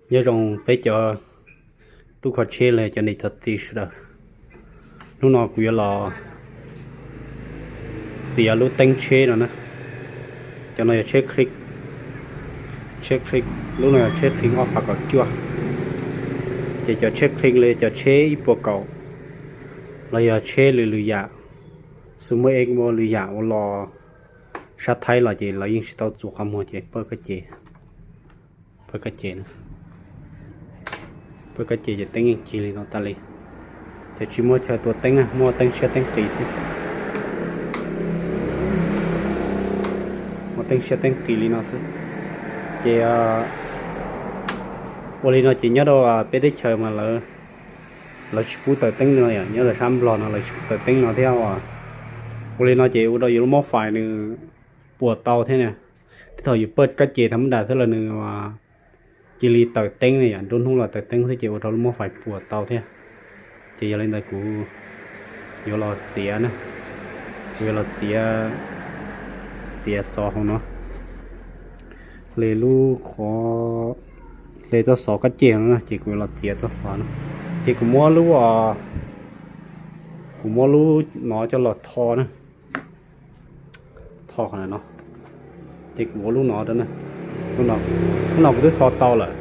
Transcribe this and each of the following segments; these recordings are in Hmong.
Nyob zoo peb cov tub kho tsheb los cov niam cov txiv sawv daws. Hnub no kuv yuav los txiav lub teeb tsheb no na. Cov no yog tsheb Click, tsheb Click, lub no yog tsheb Click ob phav kaum cuaj. Ces cov tsheb Click los yog cov tsheb ib puas kaum, los yog tsheb lwm lwm yam, xu muaj ev muaj lwm yam uas los sab Thaib los ces lawv yeej tsis tau txuas qhov muag ces pawj kab ces, pawj kab ces, pawj kab ces ces teeb yeej cig li no tas li. Ces tsis muaj chaw tua teeb na, muaj teeb siab teeb qis xwb. Muaj teeb siab teeb qis li no xwb. Ces ua li no ces nyob rau peb teb chaws mas lawv, lawv tsis pub taws teeb li no yom, nyob rau sab Nplog no lawv tsis pub taws teeb no thiab. Ua li no ces ua rau yus lub mov fais nws puas tau thiab na. Tej thaum yus pawj kab ces thaum mab dam xwb los nws cia li taws teeb ne yom, nruab hnub los taws teeb xwb ces ua rau lub mov fais puas tau thiab. Ces yog li ntawd kuv yuav los txiav na, kuv yuav los txiav, txiav xov hauv no. Hle lub qhov, hle txoj xov kab ces no ces kuv yuav los txiav txoj xov no. Ces kuv muab lub, kuv muab lub no coj los tho na, tho qhov no. Ces kuv ua lub no rau na. Lub no kuv twb tho tau lawm,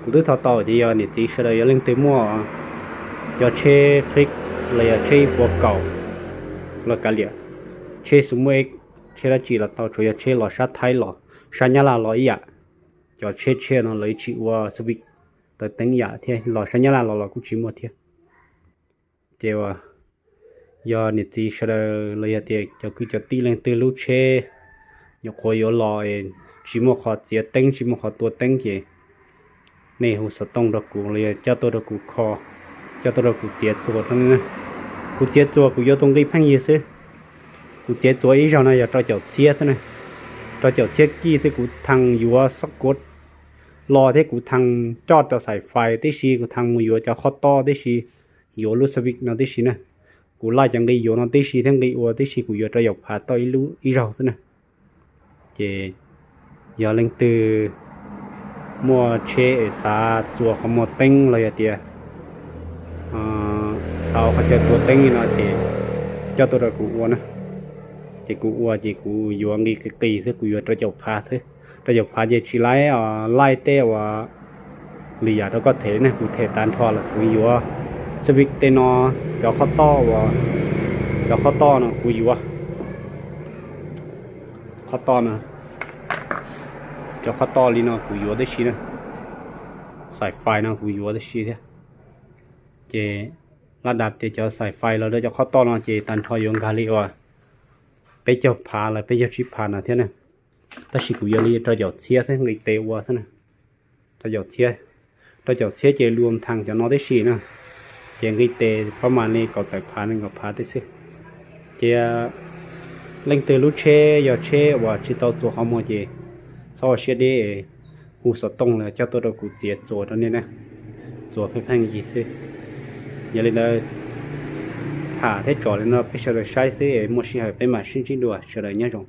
kuv twb tho tau. Ces yog niam txiv sawv daws yog leej twg muaj cov tsheb Click los yog tsheb ib puas kaum los kav liam, tsheb xu muaj ev, tsheb dab tsi los tau, tsuas yog tsheb los sab Thaib los sab Nyab Laj los ib yam. Cov tsheb tsheb no lawv tsis ua switch taws teeb ib yam thiab, los sab Nyab Laj los los kuj tsis muaj thiab. Ces uas yog niam txiv sawv daws los yog tias cov kwv cov tij leej twg lub tsheb nyuam qhuav yuav los es tsis muaj qhov txiav teeb tsis muaj qhov tua teeb ces nej hu xov tooj rau kuv los yog coj tuaj rau kuv kho, coj tuaj rau kuv txiav txuas rau nej. Kuv txiav txuas kuv yuav tus nqi pheej yig xwb. Kuv txiav txuas ib zaug no yog rau caum txhiab xwb na, rau caum txhiab kij xwb. Kuv theem yuav xob kov los thiab kuv theem coj rau xaim fais tib si, kuv theem mus yuav cov qhov toj tib si, yuav lub switch no tib si na. Kuv laij cov nqi yuav no tib si thiab nqi ua tib si kuv yuav rau caum phav toj ib lub ib zaug xwb na. Ces yog leej twg muaj tsheb es xav txuas qhov muag teeb los yog tias xav ua qhov chaw tua teeb li no ces coj tuaj rau kuv ua na. Ces kuv ua ces kuv yuav nqi qis qis xwb, kuv yuav rau caum phav xwb. Rau caum phav ces tsis laib laij tej uas lwm yam rau koj them ne, kuv them tag nrho lawm kuv yuav switch tej no, cov qhov toj uas, cov qhov toj no kuv yuav, qhov toj no, cov qhov toj li no kuv yuav tib si na, xaim fais no kuv yuav tib si thiab. Ces laj dab tias cov xaim fais los rau cov qhov toj no ces tag nrho yuav nkag li uas peb caug phav los peb caug tsib phav no thiab na. Tab sis kuv yuav li rau caum txhiab xwb, nqi tes ua xwb na. Rau caum txhiab, rau caum txhiab ces luag theem cov no tib si na, ces nqi tes pab mas li kaum tawm phav nees nkaum phav tib xwb. Ces leej twg lub tsheb yog tsheb uas tsis tau txuas qhov muag ces txhob ua siab deb, hu xov tooj los coj tuaj rau kuv txiav txuas rau nej na. Txuas pheej pheej yig xwb. Yog li ntawd, tham thiab tso li no peb sawv daws saib xwb es muaj sij hawm peb mam sib ntsib dua, sawv daws nyob zoo.